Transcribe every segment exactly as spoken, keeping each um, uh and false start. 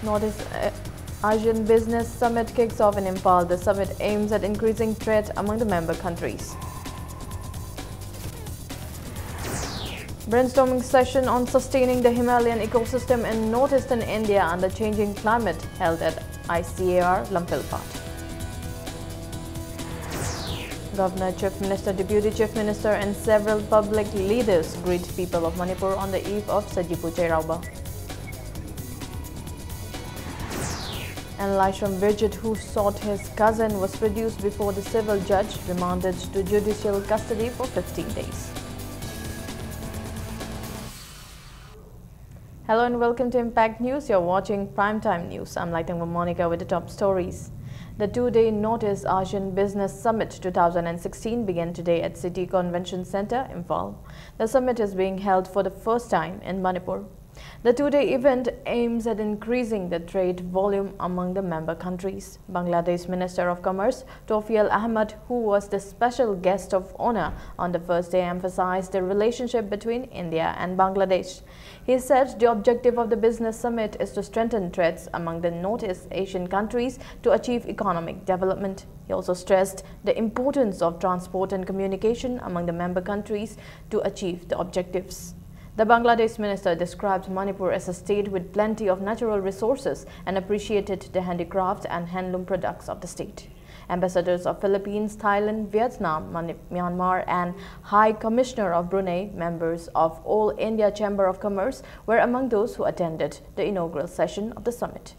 Northeast uh, Asian Business Summit kicks off in Imphal. The summit aims at increasing trade among the member countries. Brainstorming session on sustaining the Himalayan ecosystem in northeastern India under changing climate held at I C A R Lamphel Phat. Governor, Chief Minister, Deputy Chief Minister, and several public leaders greet people of Manipur on the eve of Sajipu Cheiraoba. And Laishram Virjit, who shot his cousin, was produced before the civil judge, remanded to judicial custody for fifteen days. Hello and welcome to Impact News. You're watching Primetime News. I'm Laitengma Monica with the top stories. The two-day Northeast Asian Business Summit two thousand sixteen began today at City Convention Centre, Imphal. The summit is being held for the first time in Manipur. The two-day event aims at increasing the trade volume among the member countries. Bangladesh Minister of Commerce Tofiel Ahmed, who was the special guest of honor on the first day, emphasized the relationship between India and Bangladesh. He said the objective of the business summit is to strengthen trades among the Northeast Asian countries to achieve economic development. He also stressed the importance of transport and communication among the member countries to achieve the objectives. The Bangladesh minister described Manipur as a state with plenty of natural resources and appreciated the handicraft and handloom products of the state. Ambassadors of Philippines, Thailand, Vietnam, Mani- Myanmar, and High Commissioner of Brunei, members of All India Chamber of Commerce, were among those who attended the inaugural session of the summit.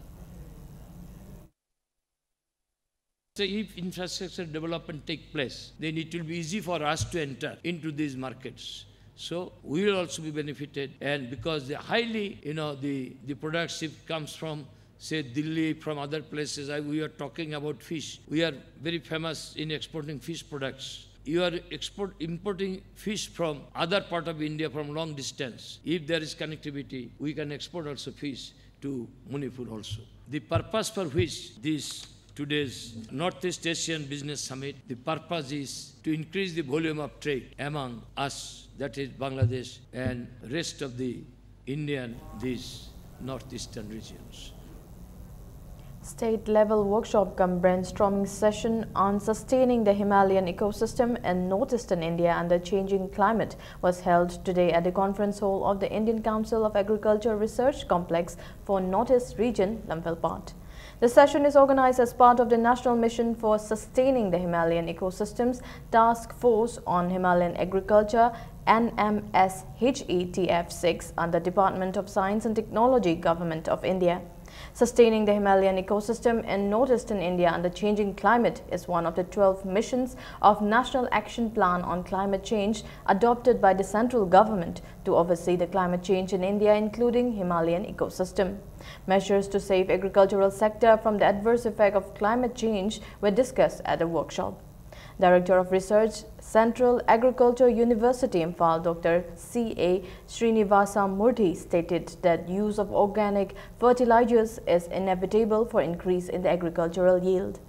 So if infrastructure development take place, then it will be easy for us to enter into these markets. So we will also be benefited, and because the highly, you know, the, the products, if comes from, say, Delhi, from other places, I, we are talking about fish. We are very famous in exporting fish products. You are export, importing fish from other part of India from long distance. If there is connectivity, we can export also fish to Manipur also. The purpose for which this today's Northeast Asian Business Summit, the purpose is to increase the volume of trade among us, that is Bangladesh and rest of the Indian, these northeastern regions. State-level workshop cum brainstorming session on sustaining the Himalayan ecosystem in northeastern India under changing climate was held today at the conference hall of the Indian Council of Agriculture Research Complex for Northeast Region, Lamphel Part. The session is organized as part of the National Mission for Sustaining the Himalayan Ecosystems Task Force on Himalayan Agriculture, N M S H E T F six, under Department of Science and Technology, Government of India. Sustaining the Himalayan ecosystem in northeastern India under changing climate is one of the twelve missions of National Action Plan on Climate Change adopted by the central government to oversee the climate change in India, including Himalayan ecosystem. Measures to save agricultural sector from the adverse effect of climate change were discussed at the workshop. Director of Research, Central Agriculture University, Imphal, Doctor C A Srinivasa Murthy, stated that use of organic fertilizers is inevitable for increase in the agricultural yield.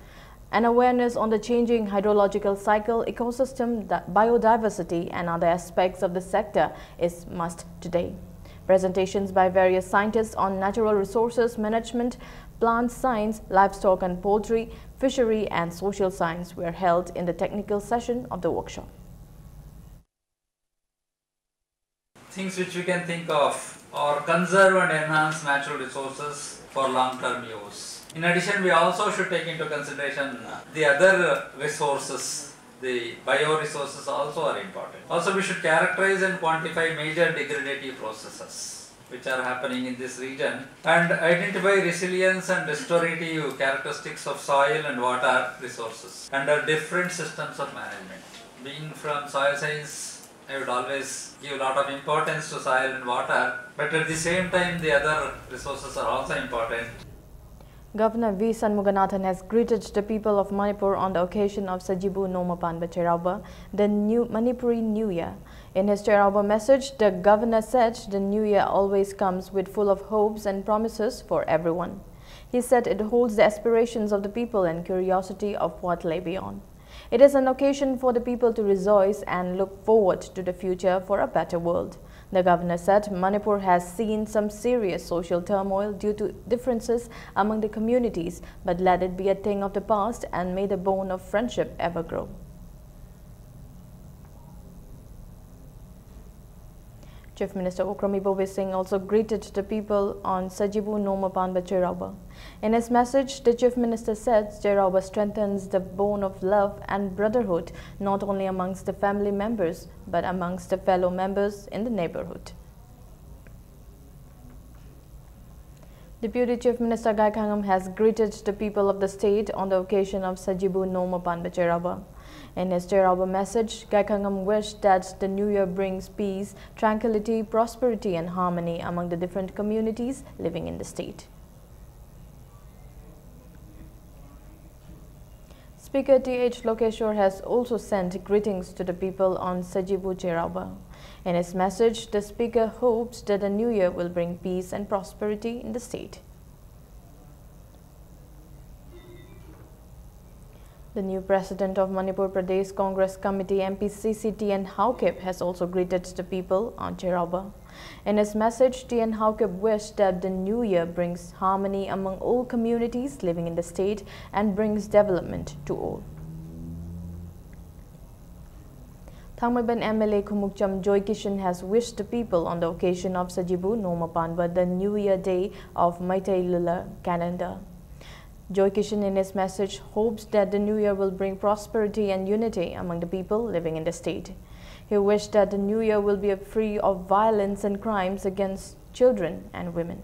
An awareness on the changing hydrological cycle, ecosystem, di-, biodiversity, and other aspects of the sector is must today. Presentations by various scientists on natural resources management, plant science, livestock and poultry, fishery, and social science were held in the technical session of the workshop. Things which we can think of are conserve and enhance natural resources for long-term use. In addition, we also should take into consideration the other resources. The bioresources also are important. Also, we should characterize and quantify major degradative processes which are happening in this region and identify resilience and restorative characteristics of soil and water resources under different systems of management. Being from soil science, I would always give a lot of importance to soil and water, but at the same time, the other resources are also important. Governor V Shanmuganathan has greeted the people of Manipur on the occasion of Sajibu Noma Panba Cheiraoba, the new Manipuri New Year. In his Cheiraoba message, the governor said the new year always comes with full of hopes and promises for everyone. He said it holds the aspirations of the people and curiosity of what lay beyond. It is an occasion for the people to rejoice and look forward to the future for a better world. The governor said Manipur has seen some serious social turmoil due to differences among the communities, but let it be a thing of the past and may the bond of friendship ever grow. Chief Minister Okram Ibobi Singh also greeted the people on Sajibu Noma Panba Cheiraoba. In his message, the Chief Minister said Cheiraoba strengthens the bond of love and brotherhood not only amongst the family members but amongst the fellow members in the neighborhood. Deputy Chief Minister Gai Khangam has greeted the people of the state on the occasion of Sajibu Noma Panba Cheiraoba. In his Cheiraoba message, Gai Khangam wished that the new year brings peace, tranquility, prosperity and harmony among the different communities living in the state. Speaker T H Lokeshwar has also sent greetings to the people on Sajibu Cheiraoba. In his message, the speaker hopes that the new year will bring peace and prosperity in the state. The new president of Manipur Pradesh Congress Committee, M P C C, T N Haokip, has also greeted the people on Cheiraoba. In his message, T N Haokip wished that the new year brings harmony among all communities living in the state and brings development to all. Thangmeiban M L A Khumukcham Joy Kishan has wished the people on the occasion of Sajibu Noma Panba, the New Year Day of Meitei Lunar calendar. Joy Kishan, in his message, hopes that the new year will bring prosperity and unity among the people living in the state. He wished that the new year will be free of violence and crimes against children and women.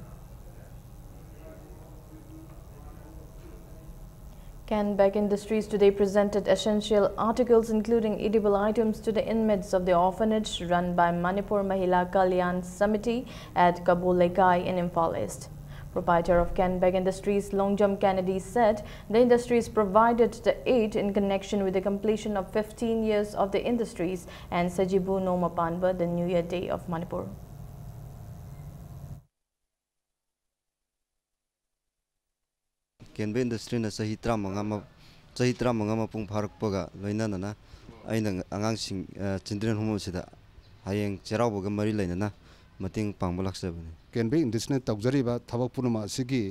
Can Bag Industries today presented essential articles, including edible items, to the inmates of the orphanage run by Manipur Mahila Kalyan Samiti at Kabo Leikai in Imphal East. Proprietor of Can Bag Industries, Longjam Kennedy, said the industries provided the aid in connection with the completion of fifteen years of the industries and Sajibu Noma Panba, the New Year Day of Manipur. ꯀꯦꯟꯕ ꯏꯟꯗꯁꯇ꯭ꯔꯤꯅ ꯆꯍꯤ ꯇꯔꯥꯃꯉꯥ ꯑꯃ ꯆꯍꯤ ꯇꯔꯥꯃꯉꯥ ꯃꯄꯨꯡ ꯐꯥꯔꯛꯄꯒ ꯂꯣꯏꯅꯅꯅ ꯑꯩꯅ ꯑꯉꯥꯡꯁꯤꯡ children home ꯑꯁꯤꯗ ꯍꯌꯦꯡ ꯆꯩꯔꯥꯎꯕꯒ ꯃꯔꯤ ꯂꯩꯅꯅ ꯃꯇꯦꯡ ꯄꯥꯡꯕ ꯂꯥꯛꯆꯕꯅꯤ꯫ ꯀꯦꯟꯕꯦꯛ ꯏꯟꯗꯁꯇ꯭ꯔꯤꯅ ꯇꯧꯖꯔꯤꯕ ꯊꯕꯛ ꯄꯨꯝꯅꯃꯛ ꯑꯁꯤꯒꯤ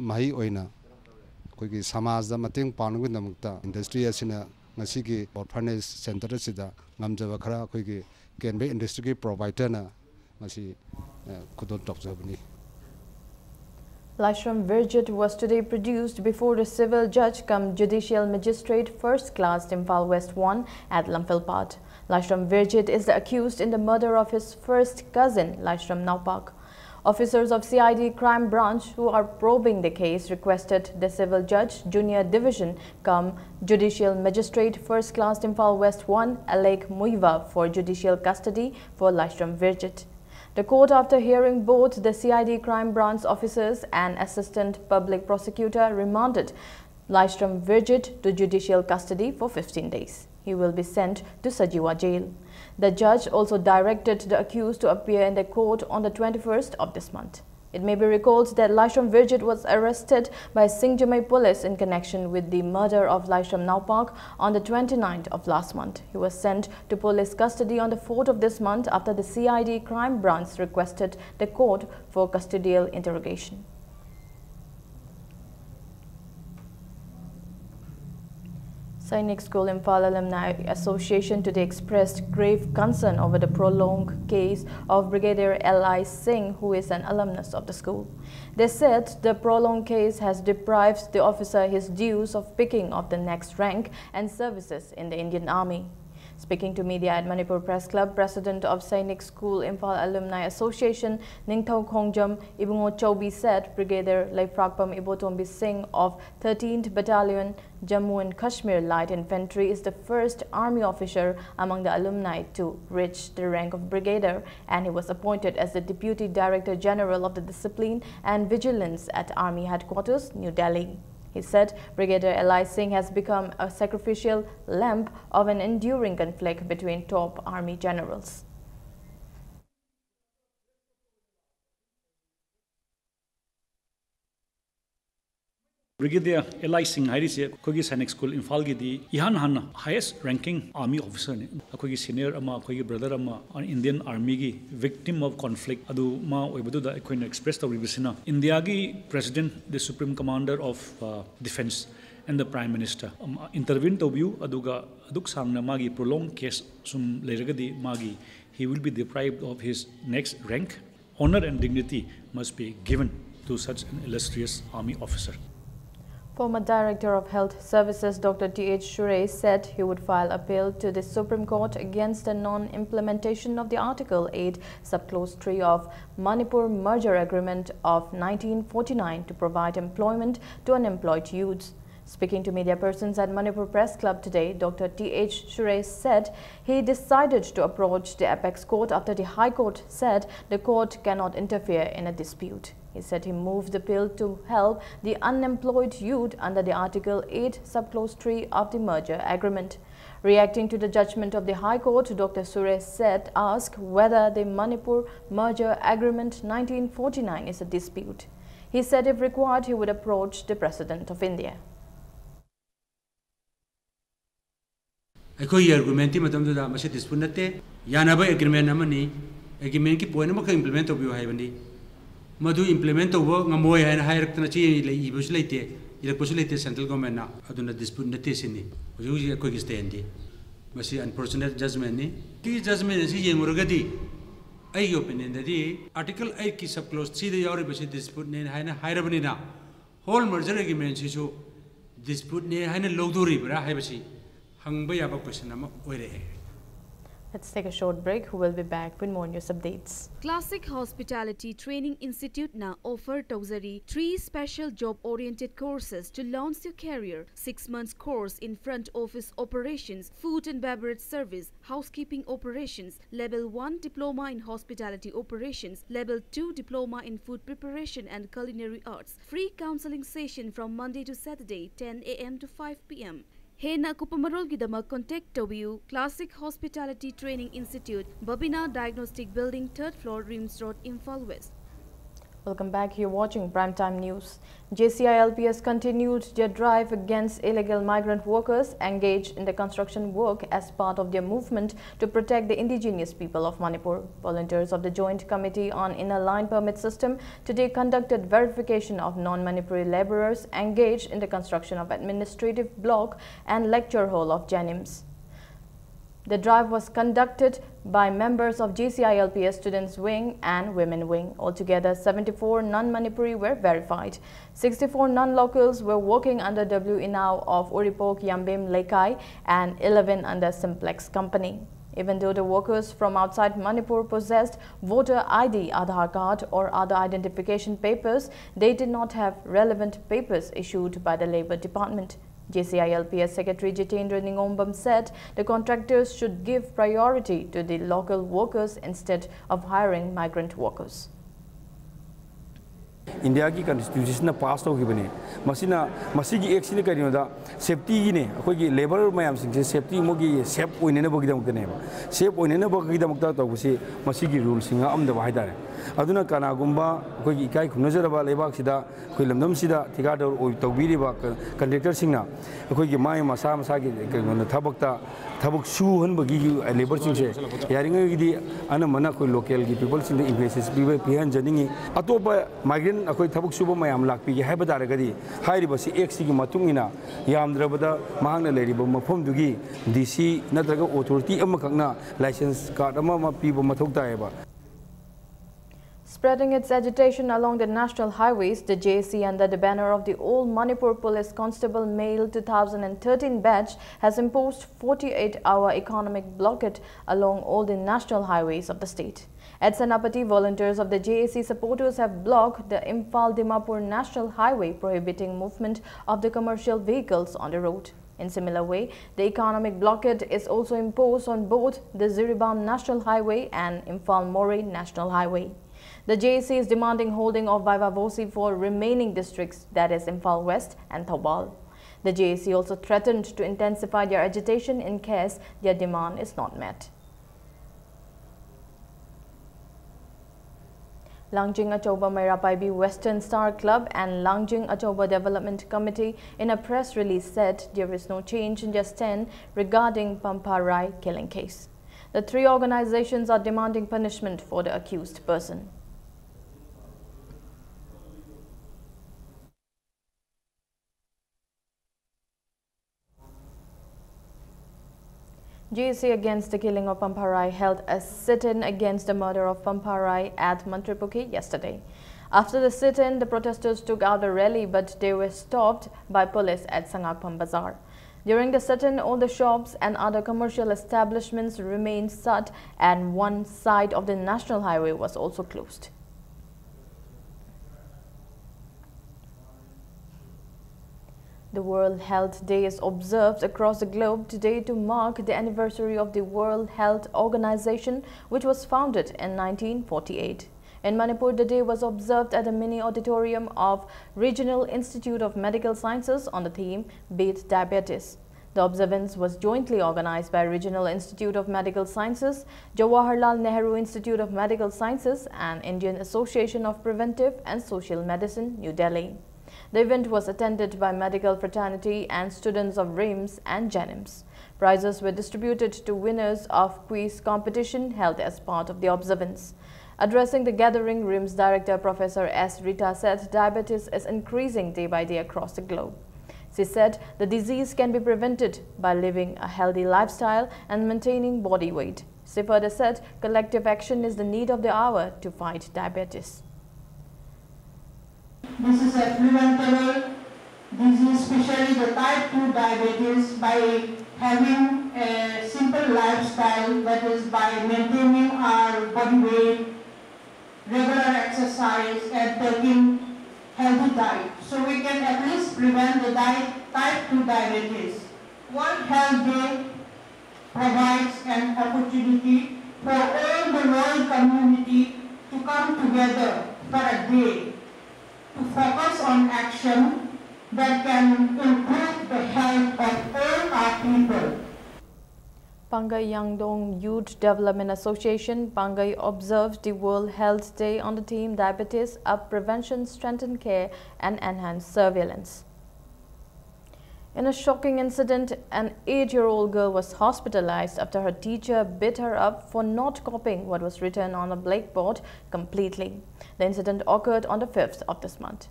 ꯃꯍꯩ ꯑꯣꯏꯅ ꯑꯩꯈꯣꯏꯒꯤ ꯁꯃꯥꯖꯗ ꯃꯇꯦꯡ ꯄꯥꯡꯅꯕꯒꯤꯗꯃꯛꯇ ꯏꯟꯗꯁꯇ꯭ꯔꯤ ꯑꯁꯤꯅ ꯉꯁꯤꯒꯤ ꯑꯣꯔꯐꯅꯦꯖ ꯁꯦꯟꯇꯔ ꯑꯁꯤꯗ ꯉꯝꯖꯕ ꯈꯔ ꯑꯩꯈꯣꯏꯒꯤ ꯀꯦꯟꯕꯦꯛ ꯏꯟꯗꯁꯇ꯭ꯔꯤꯒꯤ ꯄ꯭ꯔꯣꯚꯥꯏꯗꯔꯅ ꯃꯁꯤ, ꯑ, ꯈꯨꯗꯣꯜ ꯇꯧꯖꯕꯅꯤ꯫ Laishram Virjit was today produced before the civil judge cum judicial magistrate first class Imphal West one at Lamphel Pad. Laishram Virjit is the accused in the murder of his first cousin, Laishram Naopak. Officers of C I D Crime Branch who are probing the case requested the civil judge, Junior Division, cum judicial magistrate first class Imphal West one, Alek Muivah, for judicial custody for Laishram Virjit. The court, after hearing both the C I D Crime Branch officers and Assistant Public Prosecutor, remanded Laishram Virjit to judicial custody for fifteen days. He will be sent to Sajiwa Jail. The judge also directed the accused to appear in the court on the twenty-first of this month. It may be recalled that Laishram Virjit was arrested by Singjamei police in connection with the murder of Laishram Naopak on the twenty-ninth of last month. He was sent to police custody on the fourth of this month after the C I D Crime Branch requested the court for custodial interrogation. Sainik School Imphal Alumni Association today expressed grave concern over the prolonged case of Brigadier L I Singh, who is an alumnus of the school. They said the prolonged case has deprived the officer his dues of picking of the next rank and services in the Indian Army. Speaking to media at Manipur Press Club, President of Sainik School Imphal Alumni Association, Ningthou Khongjam Ibungo Chaubi, said Brigadier Leiprakpam Ibotombi Singh of thirteenth Battalion, Jammu and Kashmir Light Infantry, is the first army officer among the alumni to reach the rank of brigadier, and he was appointed as the Deputy Director General of the Discipline and Vigilance at Army Headquarters, New Delhi. He said Brigadier L I Singh has become a sacrificial lamb of an enduring conflict between top army generals. Brigadier L I Singh ꯍꯥꯏꯔꯤꯁꯦ ꯑꯩꯈꯣꯏꯒꯤ Sainik school ꯏꯝꯐꯥꯜꯒꯤꯗꯤ ꯏꯍꯥꯟ ꯍꯥꯟꯅ highest ranking army officerꯅꯤ꯫ ꯑꯩꯈꯣꯏꯒꯤ senior ꯑꯃ, ꯑꯩꯈꯣꯏꯒꯤ brother ꯑꯃ, Indian Armyꯒꯤ victim of conflict ꯑꯗꯨ ꯃꯥ ꯑꯣꯏꯕꯗꯨꯗ ꯑꯩꯈꯣꯏꯅ express ꯇꯧꯔꯤꯕꯁꯤꯅ, ꯏꯟꯗꯤꯌꯥꯒꯤ President, the Supreme Commander of, uh, Defence and the Prime Minister, um, intervene ꯇꯧꯕꯤꯌꯨ, ꯑꯗꯨꯒ ꯑꯗꯨꯛ ꯁꯥꯡꯅ ꯃꯥꯒꯤ prolonged case ꯁꯨꯝ ꯂꯩꯔꯒꯗꯤ ꯃꯥꯒꯤ, he will be deprived of his next rank. Honor and dignity must be given to such an illustrious army officer. Former Director of Health Services Doctor T H Shure said he would file appeal to the Supreme Court against the non-implementation of the Article eight, Subclause three of Manipur Merger Agreement of nineteen forty-nine to provide employment to unemployed youths. Speaking to media persons at Manipur Press Club today, Doctor T H Shure said he decided to approach the apex court after the High Court said the court cannot interfere in a dispute. He said he moved the bill to help the unemployed youth under the Article eight, Subclause three of the Merger Agreement. Reacting to the judgment of the High Court, Doctor Shure said, asked whether the Manipur Merger Agreement nineteen forty-nine is a dispute. He said if required, he would approach the President of India. ꯑꯩꯈꯣꯏꯒꯤ argumentꯀꯤ ꯃꯇꯝꯗꯨꯗ ꯃꯁꯤ dispute ꯅꯠꯇꯦ, ꯌꯥꯅꯕ agreement ꯑꯃꯅꯤ, agreementꯀꯤ point ꯑꯃꯈꯛ implement ꯇꯧꯕꯤꯌꯨ ꯍꯥꯏꯕꯅꯤ꯫ ꯃꯗꯨ implement ꯇꯧꯕ ꯉꯝꯃꯣꯏ ꯍꯥꯏꯅ ꯍꯥꯏꯔꯛꯇꯅ ꯆꯦ ꯂꯩ ꯏꯕꯁꯨ ꯂꯩꯇꯦ, ꯏꯔꯛꯄꯁꯨ ꯂꯩꯇꯦ central governmentꯅ꯫ ꯑꯗꯨꯅ dispute ꯅꯠꯇꯦ ꯁꯤꯅꯤ ꯍꯧꯖꯤꯛ ꯍꯧꯖꯤꯛ ꯑꯩꯈꯣꯏꯒꯤ standꯗꯤ꯫ ꯃꯁꯤ unfortunate judgmentꯅꯤ꯫ ꯁꯤ judgment ꯑꯁꯤ ꯌꯦꯡꯂꯨꯔꯒꯗꯤ ꯑꯩꯒꯤ opinionꯗꯗꯤ Article eightꯀꯤ subclause threeꯗ ꯌꯥꯎꯔꯤꯕꯁꯤ disputeꯅꯦ ꯍꯥꯏꯅ ꯍꯥꯏꯔꯕꯅꯤꯅ whole merger agreementꯁꯤꯁꯨ disputeꯅꯦ ꯍꯥꯏꯅ ꯂꯧꯗꯣꯔꯤꯕ꯭ꯔꯥ ꯍꯥꯏꯕꯁꯤ ꯍꯪꯕ ꯌꯥꯕ question ꯑꯃ ꯑꯣꯏꯔꯛꯑꯦ꯫ Let's take a short break. We'll be back with more news updates. Classic Hospitality Training Instituteꯅ offer ꯇꯧꯖꯔꯤ three special job oriented courses to launch your career. Six months course in front office operations, food and beverage service, housekeeping operations, level one diploma in hospitality operations, level two diploma in food preparation and culinary arts. Free counseling session from Monday to Saturday, ten A M to five P M. ꯍꯦꯟꯅ ꯑꯀꯨꯞꯄ ꯃꯔꯣꯜꯒꯤꯗꯃꯛ contact ꯇꯧꯕꯤꯌꯨ Classic Hospitality Training Institute, Babina Diagnostic Building, third floor, RIMS Road, Imphal West. Welcome back. You're watching Primetime News. J C I L P S continued their drive against illegal migrant workers engaged in the construction work as part of their movement to protect the indigenous people of Manipur. Volunteers of the Joint Committee on Inner Line Permit System today conducted verification of non-Manipuri laborers engaged in the construction of administrative block and lecture hall of JNIMS. The drive was conducted by members of J C I L P S Students Wing and Women Wing. Altogether, seventy-four non-Manipuri were verified. Sixty-four non-locals were working under W Inao of Uripok Yambem Leikai and eleven under Simplex Company. Even though the workers from outside Manipur possessed voter I D, Aadhaar card, or other identification papers, they did not have relevant papers issued by the Labour Department. J C I L P S Secretary Jitendra Ningombam said the contractors should give priority to the local workers instead of hiring migrant workers. ꯏꯟꯗꯤꯌꯥꯒꯤ ꯀꯟꯁꯇꯤꯇ꯭ꯌꯨꯁꯟꯅ pass ꯇꯧꯈꯤꯕꯅꯦ꯫ ꯃꯁꯤꯅ, ꯃꯁꯤꯒꯤ ꯑꯦꯛꯁꯤꯅ ꯀꯔꯤꯅꯣꯗ, ꯁꯦꯐꯇꯤꯒꯤꯅꯦ꯫ ꯑꯩꯈꯣꯏꯒꯤ labour ꯃꯌꯥꯝꯁꯤꯡꯁꯦ safety, ꯃꯣꯏꯒꯤ safe ꯑꯣꯏꯅꯅꯕꯒꯤꯗꯃꯛꯇꯅꯦꯕ꯫ Safe ꯑꯣꯏꯅꯅꯕꯒꯤꯗꯃꯛꯇ ꯇꯧꯕꯁꯤ ꯃꯁꯤꯒꯤ ꯔꯨꯜꯁꯤ ꯉꯥꯛꯑꯝꯗꯕ ꯍꯥꯏꯇꯥꯔꯦ꯫ ꯑꯗꯨꯅ ꯀꯅꯥꯒꯨꯝꯕ ꯑꯩꯈꯣꯏꯒꯤ ꯏꯀꯥꯏ ꯈꯨꯝꯅꯖꯔꯕ ꯂꯩꯕꯥꯛꯁꯤꯗ, ꯑꯩꯈꯣꯏ ꯂꯝꯗꯝꯁꯤꯗ ꯊꯤꯀꯥꯗꯔ ꯑꯣꯏ-, ꯇꯧꯕꯤꯔꯤꯕ ꯀ-, ꯀꯟꯇ꯭ꯔꯦꯛꯇꯔꯁꯤꯡꯅ ꯑꯩꯈꯣꯏꯒꯤ ꯃꯥꯒꯤ ꯃꯁꯥ ꯃꯁꯥꯒꯤ ꯀꯩꯅꯣꯗ ꯊꯕꯛꯇ, ꯊꯕꯛ ꯁꯨꯍꯟꯕꯒꯤ ꯂꯦꯕꯔꯁꯤꯡꯁꯦ ꯌꯥꯔꯤꯉꯩꯒꯤꯗꯤ ꯑꯅꯝꯕꯅ ꯑꯩꯈꯣꯏ ꯂꯣꯀꯦꯜꯒꯤ ꯄꯤꯄꯜꯁꯤꯡꯗ ꯏꯝꯄꯦꯁꯤꯁ ꯄꯤꯕ, ꯄꯤꯍꯟꯖꯅꯤꯡꯉꯤ꯫ ꯑꯇꯣꯞꯄ ꯃꯥꯏꯒ꯭ꯔꯦꯟ ꯑꯩꯈꯣꯏ ꯊꯕꯛ ꯁꯨꯕ ꯃꯌꯥꯝ ꯂꯥꯛꯄꯤꯒꯦ ꯍꯥꯏꯕ ꯇꯥꯔꯒꯗꯤ, ꯍꯥꯏꯔꯤꯕꯁꯤ ꯑꯦꯛꯁꯤꯒꯤ ꯃꯇꯨꯡ ꯏꯟꯅ ꯌꯥꯝꯗ꯭ꯔꯕꯗ ꯃꯍꯥꯛꯅ ꯂꯩꯔꯤꯕ ꯃꯐꯝꯗꯨꯒꯤ ꯗꯤ ꯁꯤ ꯅꯠꯇ꯭ꯔꯒ ꯑꯣꯊꯣꯔꯤꯇꯤ ꯑꯃꯈꯛꯅ ꯂꯥꯏꯁꯦꯟꯁ ꯀꯥꯔꯗ ꯑꯃ ꯑꯃ ꯄꯤꯕ ꯃꯊꯧ ꯇꯥꯏꯌꯦꯕ꯫ Spreading its agitation along the national highways, the J A C, under the banner of the All Manipur Police Constable Male two thousand and thirteen batch, has imposed forty-eight hour economic blockade along all the national highways of the state. At Senapati, volunteers of the J A C supporters have blocked the Imphal Dimapur National Highway, prohibiting movement of the commercial vehicles on the road. In similar way, the economic blockade is also imposed on both the Jiribam National Highway and Imphal Moreh National Highway. The J A C is demanding holding of Viva Voce for remaining districts, that is Imphal West and Thoubal. The J A C also threatened to intensify their agitation in case their demand is not met. Langjing Achouba Meira Paibi Western Star Club and Langjing Achouba Development Committee in a press release said there is no change in their stand regarding Pamparai killing case. The three organizations are demanding punishment for the accused person. G A C against the killing of Pamparai held a sit-in against the murder of Pamparai at Mantripukhri yesterday. After the sit-in, the protesters took out a rally, but they were stopped by police at Sangakpham Bazaar. During the sit-in, all the shops and other commercial establishments remained shut, and one side of the national highway was also closed. The World Health Day is observed across the globe today to mark the anniversary of the World Health Organization, which was founded in nineteen forty-eight. In Manipur, the day was observed at the mini auditorium of Regional Institute of Medical Sciences on the theme Beat Diabetes. The observance was jointly organized by Regional Institute of Medical Sciences, Jawaharlal Nehru Institute of Medical Sciences, and Indian Association of Preventive and Social Medicine, New Delhi. The event was attended by medical fraternity and students of RIMS and JNIMS. Prizes were distributed to winners of quiz competition held as part of the observance. Addressing the gathering, RIMS director Professor S Rita said diabetes is increasing day by day across the globe. She said the disease can be prevented by living a healthy lifestyle and maintaining body weight. She further said collective action is the need of the hour to fight diabetes. This is a preventable disease, especially the type two diabetes, by having a simple lifestyle, that is, by maintaining our body weight, regular exercise, and taking healthy diet. So we can at least prevent the di- type two diabetes. World Health Day provides an opportunity for all the world community to come together for a day to focus on action that can improve the health of all our people. Pangai Yangdong Youth Development Association, Pangai, observed the World Health Day on the theme Diabetes: Up Prevention, Strengthen Care and Enhance Surveillance. In a shocking incident, an eight-year-old girl was hospitalized after her teacher beat her up for not copying what was written on a blackboard completely. The incident occurred on the fifth of this month.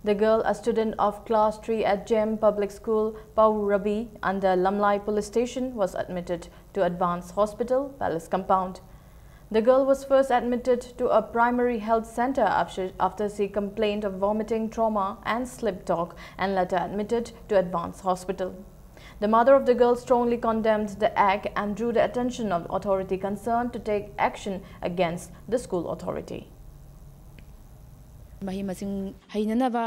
The girl, a student of class three at Jem Public School, Pau Rabi, under Lamlai Police Station, was admitted to Advanced Hospital, Palace Compound. The girl was first admitted to a primary health center after, after she complained of vomiting, trauma, and slip talk, and later admitted to Advanced Hospital. The mother of the girl strongly condemned the act and drew the attention of authority concerned to take action against the school authority. ꯃꯍꯩ ꯃꯁꯤꯡ ꯍꯩꯅꯅꯕ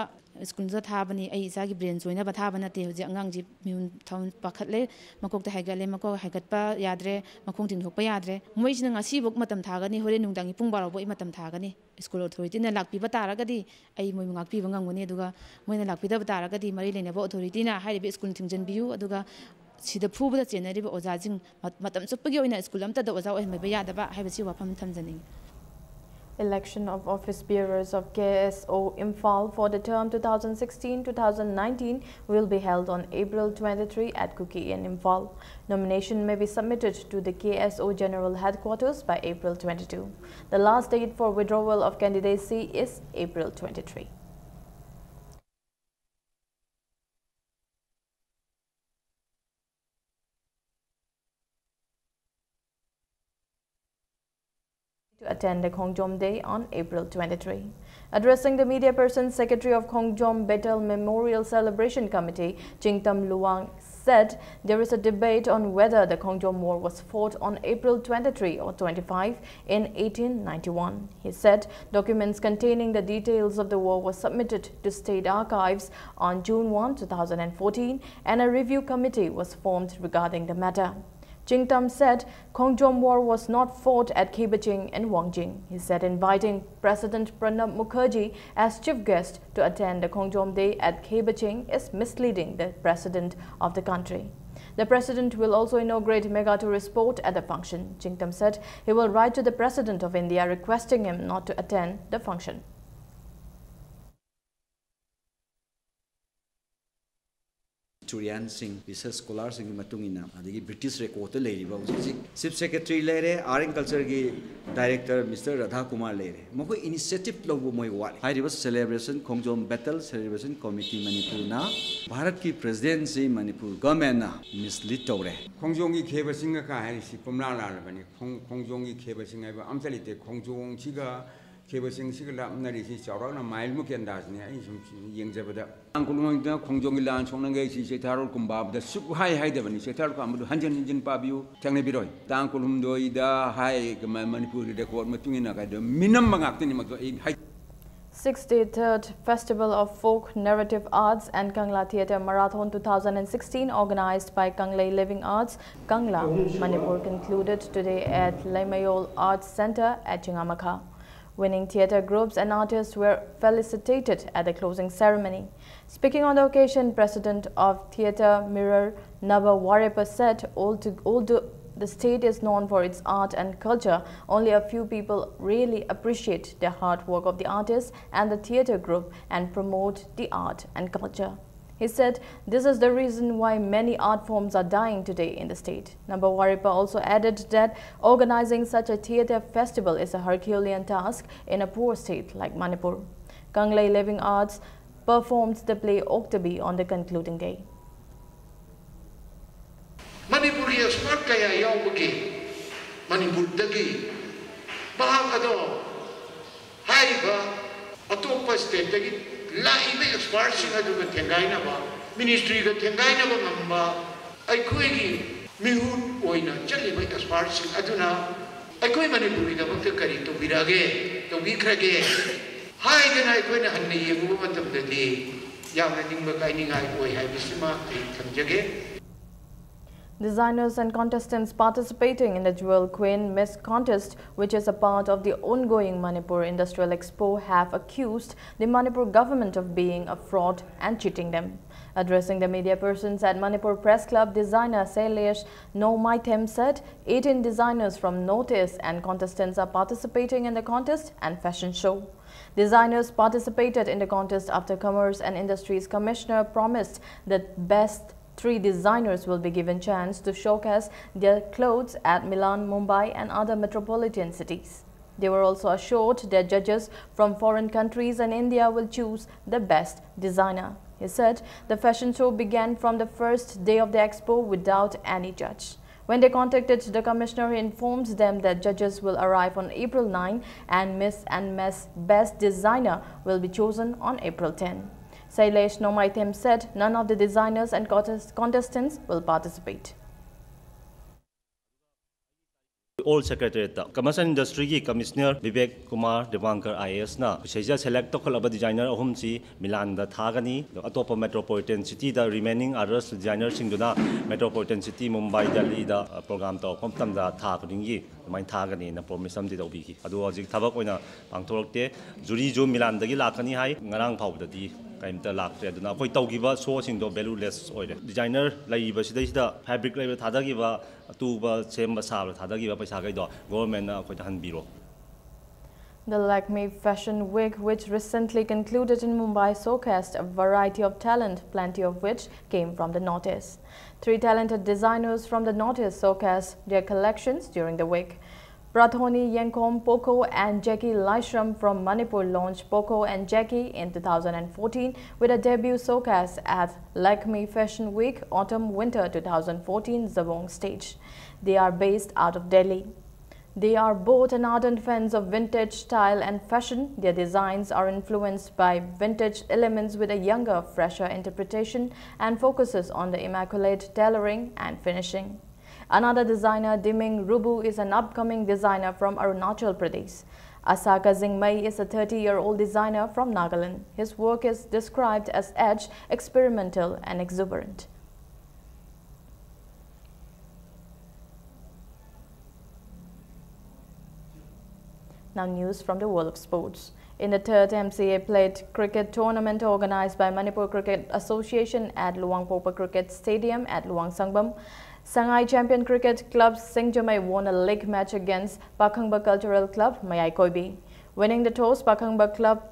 ꯁ꯭ꯀꯨꯜꯗ ꯊꯥꯕꯅꯤ꯫ ꯑꯩ ꯏꯆꯥꯒꯤ brain ꯆꯣꯏꯅꯕ ꯊꯥꯕ ꯅꯠꯇꯦ꯫ ꯍꯧꯖꯤꯛ ꯑꯉꯥꯡꯁꯤ ꯃꯤꯍꯨꯟ ꯊꯥꯍꯨꯟ ꯄꯥꯈꯠꯂꯦ, ꯃꯀꯣꯛꯇ ꯍꯥꯏꯒꯠꯂꯦ, ꯃꯀꯣꯛ ꯍꯥꯏꯒꯠꯄ ꯌꯥꯗ꯭ꯔꯦ, ꯃꯈꯣꯡ ꯇꯤꯡꯊꯣꯛꯄ ꯌꯥꯗ꯭ꯔꯦ꯫ ꯃꯣꯏꯁꯤꯅ ꯉꯁꯤꯐꯧ ꯃꯇꯝ ꯊꯥꯒꯅꯤ, ꯍꯣꯔꯦꯟ ꯅꯨꯡꯗꯥꯡꯒꯤ ꯄꯨꯡ ꯕꯥꯔꯣꯐꯥꯎ ꯑꯩ ꯃꯇꯝ ꯊꯥꯒꯅꯤ꯫ ꯁ꯭ꯀꯨꯜ ꯑꯣꯊꯣꯔꯤꯇꯤꯅ ꯂꯥꯛꯄꯤꯕ ꯇꯥꯔꯒꯗꯤ ꯑꯩ ꯃꯣꯏꯕꯨ ꯉꯥꯛꯄꯤꯕ ꯉꯝꯒꯅꯤ, ꯑꯗꯨꯒ ꯃꯣꯏꯅ ꯂꯥꯛꯄꯤꯗꯕ ꯇꯥꯔꯒꯗꯤ ꯃꯔꯤ ꯂꯩꯅꯕ ꯑꯣꯊꯣꯔꯤꯇꯤꯅ ꯍꯥꯏꯔꯤꯕ ꯁ꯭ꯀꯨꯜ ꯊꯤꯡꯖꯤꯟꯕꯤꯌꯨ, ꯑꯗꯨꯒ ꯁꯤꯗ ꯐꯨꯕꯗ ꯆꯦꯟꯅꯔꯤꯕ ꯑꯣꯖꯥꯁꯤꯡ ꯃ-, ꯃꯇꯝ ꯆꯨꯞꯄꯒꯤ ꯑꯣꯏꯅ ꯁ꯭ꯀꯨꯜ ꯑꯃꯠꯇꯗ ꯑꯣꯖꯥ ꯑꯣꯏꯍꯟꯕ ꯌꯥꯗꯕ ꯍꯥꯏꯕꯁꯤ ꯋꯥꯐꯝ ꯊꯝꯖꯅꯤꯡꯏ꯫ Election of office bearers of K S O Imphal for the term two thousand sixteen two thousand nineteen will be held on April twenty-three at Kuki in Imphal. Nomination may be submitted to the K S O General Headquarters by April twenty-two. The last date for withdrawal of candidacy is April twenty-three. To attend the Khongjom Day on April twenty-three. Addressing the media person, Secretary of Khongjom Betel Memorial Celebration Committee, Chingtam Luang, said there is a debate on whether the Khongjom War was fought on April twenty-three or twenty-five in eighteen ninety-one. He said documents containing the details of the war was submitted to state archives on June one, two thousand fourteen, and a review committee was formed regarding the matter. Chingtam said Khongjom War was not fought at Khebaching in Wangjing. He said inviting President Pranab Mukherjee as chief guest to attend the Khongjom Day at Khebaching is misleading the president of the country. The president will also inaugurate mega tourist spot at the function. Chingtam said he will write to the President of India requesting him not to attend the function. Historian ꯁꯤꯡ, research scholar ꯁꯤꯡꯒꯤ ꯃꯇꯨꯡ ꯏꯟꯅ, ꯑꯗꯒꯤ British record ꯇ ꯂꯩꯔꯤꯕ ꯍꯧꯖꯤꯛ ꯍꯧꯖꯤꯛ Chief Secretary ꯂꯩꯔꯦ, Art and Culture ꯒꯤ Director Mister Radha Kumar ꯂꯩꯔꯦ, ꯃꯈꯣꯏ initiative ꯂꯧꯕ ꯃꯣꯏ ꯋꯥꯠꯂꯤ꯫ ꯍꯥꯏꯔꯤꯕ celebration, ꯈꯣꯡꯖꯣꯝ battle celebration committee ꯃꯅꯤꯄꯨꯔꯅ ꯚꯥꯔꯠꯀꯤ President ꯁꯤ ꯃꯅꯤꯄꯨꯔ Government ꯅ mislead ꯇꯧꯔꯦ꯫ ꯈꯣꯡꯖꯣꯝꯒꯤ ꯈꯦꯕꯁꯤꯡꯒ ꯀꯥ ꯍꯥꯏꯔꯤꯁꯤ ꯄꯨꯝꯂꯥ ꯂꯥꯜꯂꯕꯅꯤ꯫ ꯈꯣꯡ-, ꯈꯣꯡꯖꯣꯝꯒꯤ ꯈꯦꯕꯁꯤꯡ ꯍꯥꯏꯕ ꯑꯝꯇ ꯂꯩꯇꯦ꯫ ꯈꯣꯡꯖꯣꯝꯁꯤꯒ ꯈꯦꯕꯁꯤꯡꯁꯤꯒ ꯂꯥꯞꯅꯔꯤꯁꯤ ꯆꯥꯎꯔꯥꯛꯅ ꯃꯥꯏꯜꯃꯨꯛꯀꯤ ꯑꯟꯗꯥꯖꯅꯤ ꯑꯩ ꯁꯨꯝ ꯌꯦꯡꯖꯕꯗ꯫ ꯇꯥꯡ ꯀꯨꯟꯃꯉꯥꯗ ꯈꯣꯡꯖꯣꯝꯒꯤ ꯂꯥꯟ ꯁꯣꯛꯅꯈꯩꯁꯤ ꯆꯩꯊꯥꯔꯣꯜ ꯀꯨꯝꯕꯥꯕꯗ ꯁꯨꯛꯍꯥꯏ ꯍꯥꯏꯗꯕꯅꯤ꯫ ꯆꯩꯊꯥꯔꯣꯜ ꯀꯨꯝꯕꯥꯕꯗꯨ ꯍꯟꯖꯤꯟ ꯍꯟꯖꯤꯟ ꯄꯥꯕꯤꯌꯨ, ꯊꯦꯡꯅꯕꯤꯔꯣꯏ꯫ ꯇꯥꯡ ꯀꯨꯟꯍꯨꯝꯗꯣꯏꯗ ꯍꯥꯏ, ꯀꯃ-, ꯃꯅꯤꯄꯨꯔꯒꯤ record ꯃꯇꯨꯡ ꯏꯟꯅ ꯀꯥꯏꯗ ꯃꯤꯅꯝꯕ ꯉꯥꯛꯇꯅꯤ ꯃꯗꯨ ꯑꯩ ꯍꯥꯏ-, sixty-third Festival of Folk Narrative Arts and Kangla Theatre Marathon two thousand sixteen, organized by Kanglei Living Arts, Kangla, Manipur, concluded today at Leimayol Arts Centre at Chingamakha. Winning theatre groups and artists were felicitated at the closing ceremony. Speaking on the occasion, President of Theatre Mirror, Naba Warepa, said, "Al-, although the state is known for its art and culture, only a few people really appreciate the hard work of the artists and the theatre group and promote the art and culture." He said, "This is the reason why many art forms are dying today in the state." Naba Warepa also added that organizing such a theatre festival is a Herculean task in a poor state like Manipur. Kanglei Living Arts performed the play Oktabi on the concluding day. ꯃꯅꯤꯄꯨꯔꯒꯤ expert ꯀꯌꯥ ꯌꯥꯎꯕꯒꯤ ꯃꯅꯤꯄꯨꯔꯗꯒꯤ ꯃꯍꯥꯛ ꯑꯗꯣ ꯍꯥꯏꯔꯤꯕ ꯑꯇꯣꯞꯄ state ꯇꯒꯤ ꯂꯥꯛꯏꯕ expert ꯁꯤꯡ ꯑꯗꯨꯒ ꯊꯦꯡꯒꯥꯏꯅꯕ, ministry ꯒ ꯊꯦꯡꯒꯥꯏꯅꯕ ꯉꯝꯕ ꯑꯩꯈꯣꯏꯒꯤ ꯃꯤꯍꯨꯠ ꯑꯣꯏꯅ ꯆꯠꯂꯤꯕ expert ꯁꯤꯡ ꯑꯗꯨꯅ ꯑꯩꯈꯣꯏ ꯃꯅꯤꯄꯨꯔꯒꯤꯗꯃꯛꯇ ꯀꯔꯤ ꯇꯧꯕꯤꯔꯛꯑꯒꯦ, ꯇꯧꯕꯤꯈ꯭ꯔꯒꯦ ꯍꯥꯏꯗꯅ ꯑꯩꯈꯣꯏꯅ ꯍꯟꯅ ꯌꯦꯡꯉꯨꯕ ꯃꯇꯝꯗꯗꯤ ꯌꯥꯝꯅ ꯅꯤꯡꯕ ꯀꯥꯏꯅꯤꯡꯉꯥꯏ ꯑꯣꯏ ꯍꯥꯏꯕꯁꯤꯃ ꯑꯩ ꯊꯝꯖꯒꯦ꯫ Designers and contestants participating in the Jewel Queen Miss Contest, which is a part of the ongoing Manipur Industrial Expo, have accused the Manipur government of being a fraud and cheating them. Addressing the media persons at Manipur Press Club, designer Sailesh Nomaithem said eighteen designers from Northeast and contestants are participating in the contest and fashion show. Designers participated in the contest after Commerce and Industries Commissioner promised that best three designers will be given chance to showcase their clothes at Milan, Mumbai and other metropolitan cities. They were also assured that judges from foreign countries and India will choose the best designer. He said the fashion show began from the first day of the expo without any judge. When they contacted the commissioner, he informed them that judges will arrive on April nine and Miss and Miss Best Designer will be chosen on April ten. Sailesh Nomaithem said none of the designers and contest- contestants will participate. ꯑꯣꯜ ꯁꯦꯀ꯭ꯔꯦꯇꯔꯤꯌꯦꯠꯇ commerce and ꯏꯟꯗꯁꯇ꯭ꯔꯤꯒꯤ commissioner Bibek Kumar ꯗꯦꯕꯥꯡꯀꯔ I A ꯑꯦꯁꯅ ꯁꯤꯁꯤꯗ select ꯇꯧꯈꯠꯂꯕ designer ꯑꯍꯨꯝꯁꯤ ꯃꯤꯂꯥꯟꯗ ꯊꯥꯒꯅꯤ꯫ ꯑꯗꯣ ꯑꯇꯣꯞꯄ ꯃꯦꯇ꯭ꯔꯣꯄꯣꯂꯤꯇꯦꯟ ꯁꯤꯇꯤꯗ ꯔꯤꯃꯦꯅꯤꯡ ꯑꯥꯗꯔꯁ ꯗꯤꯖꯥꯏꯅꯔꯁꯤꯡꯗꯨꯅ ꯃꯦꯇ꯭ꯔꯣꯄꯣꯂꯤꯇꯦꯟ ꯁꯤꯇꯤ ꯃꯨꯝꯕꯥꯏ, ꯗꯦꯜꯂꯤꯗ ꯄ꯭ꯔꯣꯒ꯭ꯔꯥꯝ ꯇꯧꯔꯛꯄ ꯃꯇꯝꯗ ꯊꯥ ꯈꯨꯗꯤꯡꯒꯤ ꯑꯗꯨꯃꯥꯏꯅ ꯊꯥꯒꯅꯤꯅ ꯄ꯭ꯔꯣꯃꯤꯁ ꯑꯃꯗꯤ ꯇꯧꯕꯤꯈꯤ꯫ ꯑꯗꯣ ꯍꯧꯖꯤꯛ ꯊꯕꯛ ꯑꯣꯏꯅ ꯄꯥꯡꯊꯣꯔꯛꯇꯦ꯫ ꯖꯨꯔꯤꯁꯨ ꯃꯤꯂꯥꯟꯗꯒꯤ ꯂꯥꯛꯀꯅꯤ ꯍꯥꯏ, ꯉꯔꯥꯡ ꯐꯥꯎꯕꯗꯗꯤ ꯀꯔꯤꯝꯇ ꯂꯥꯛꯇ꯭ꯔꯦ꯫ ꯑꯗꯨꯅ ꯑꯩꯈꯣꯏ ꯇꯧꯈꯤꯕ ꯁꯣꯁꯤꯡꯗꯣ ꯚꯦꯂꯨꯂꯦꯁ ꯑꯣꯏꯔꯦ꯫ ꯗꯤꯖꯥꯏꯅꯔ ꯂꯩꯔꯤꯕꯁꯤꯗꯩꯁꯤꯗ ꯐꯦꯕ꯭ꯔꯤꯛ ꯂꯩꯕ ꯊꯥꯗꯈꯤꯕ, ꯑꯇꯨꯕ ꯁꯦꯝꯕ ꯁꯥꯕꯗ ꯊꯥꯗꯈꯤꯕ ꯄꯩꯁꯥꯈꯩꯗꯣ ꯒꯣꯚꯔꯟꯃꯦꯟꯠꯅ ꯑꯩꯈꯣꯏꯗ ꯍꯟꯕꯤꯔꯣ꯫ The Lakme Fashion Week, which recently concluded in Mumbai, showcased a variety of talent, plenty of which came from the Northeast. Three talented designers from the Northeast showcased their collections during the week. Prathoni Yengkom Poko and Jackie Laishram from Manipur launched Poko and Jackie in two thousand fourteen with a debut showcase at Lakme Fashion Week Autumn Winter two thousand fourteen Zawong stage. They are based out of Delhi. They are both an ardent fans of vintage style and fashion. Their designs are influenced by vintage elements with a younger, fresher interpretation and focuses on the immaculate tailoring and finishing. Another designer, Diming Rubu, is an upcoming designer from Arunachal Pradesh. Asaka Zingmei is a thirty-year-old designer from Nagaland. His work is described as edge, experimental, and exuberant. Now news from the world of sports. In the third M C A plate cricket tournament organized by Manipur Cricket Association at Luangpokpa Cricket Stadium at Luang Sangbam, Sangai Champion Cricket Club Singjamei won a league match against Pakhangba Cultural Club Mayai Koibi. Winning the toss, Pakhangba Club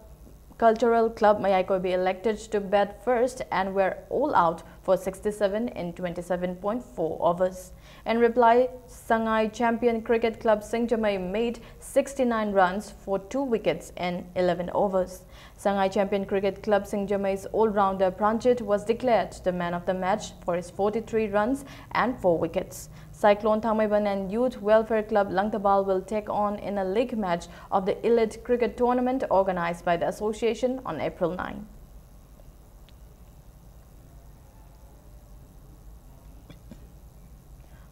Cultural Club Mayai Koibi elected to bat first and were all out for sixty-seven in twenty-seven point four overs. In reply, Sangai Champion Cricket Club Singjamei made sixty-nine runs for two wickets in eleven overs. Sangai Champion Cricket Club Singjamei's all-rounder Pranjit was declared the man of the match for his forty-three runs and four wickets. Cyclone Thangmeiban and Youth Welfare Club Langtabal will take on in a league match of the Elite Cricket Tournament organized by the association on April nine.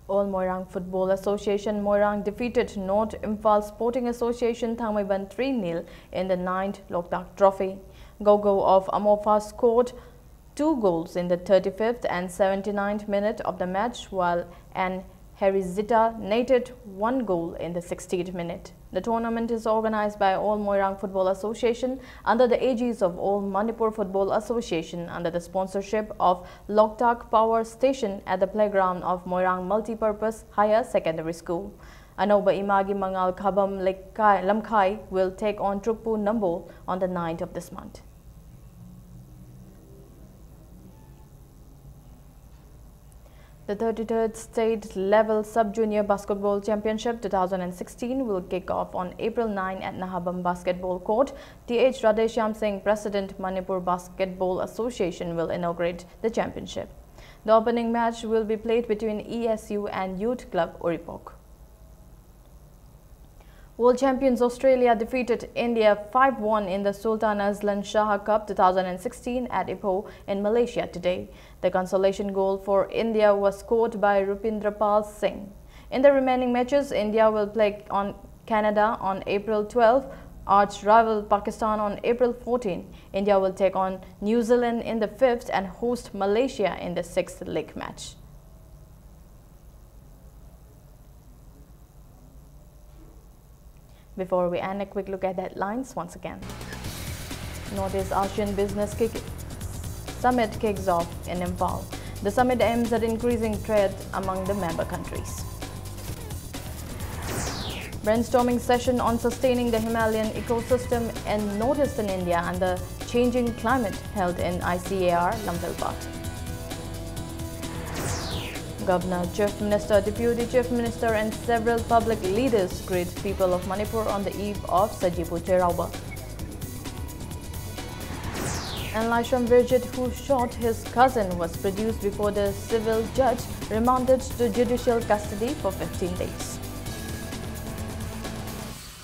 All Moirang Football Association Moirang defeated North Imphal Sporting Association Thangmeiban three nil in the ninth Loktak Trophy. Gogo of Amofa scored two goals in the thirty-fifth and seventy-ninth minute of the match, while an Herizita netted one goal in the sixtieth minute. The tournament is organized by All Moirang Football Association under the aegis of All Manipur Football Association under the sponsorship of Loktak Power Station at the playground of Moirang Multipurpose Higher Secondary School. Anauba Imagi Mangal Khabam Lekkai- Lamkhai will take on Trukpu Nambo on the ninth of this month. The thirty-third State Level Sub-Junior Basketball Championship two thousand sixteen will kick off on April nine at Nahabam Basketball Court. T H Radheshyam Singh, President, Manipur Basketball Association, will inaugurate the championship. The opening match will be played between E S U and Youth Club Uripok. World champions Australia defeated India five one in the Sultan Azlan Shah Cup two thousand sixteen at Ipoh in Malaysia today. The consolation goal for India was scored by Rupindra Pal Singh. In the remaining matches, India will play on Canada on April twelve, arch rival Pakistan on April fourteen. India will take on New Zealand in the fifth and host Malaysia in the sixth league match. Before we end, a quick look at the headlines once again. Northeast ASEAN Business Kick Summit kicks off in Imphal. The summit aims at increasing trade among the member countries. Brainstorming session on sustaining the Himalayan ecosystem in northeastern India and the changing climate held in I C A R Lamphel Paat. Governor, Chief Minister, Deputy Chief Minister and several public leaders greet people of Manipur on the eve of Sajipu Cheiraoba. And Laishram Virjit, who shot his cousin, was produced before the civil judge, remanded to judicial custody for fifteen days.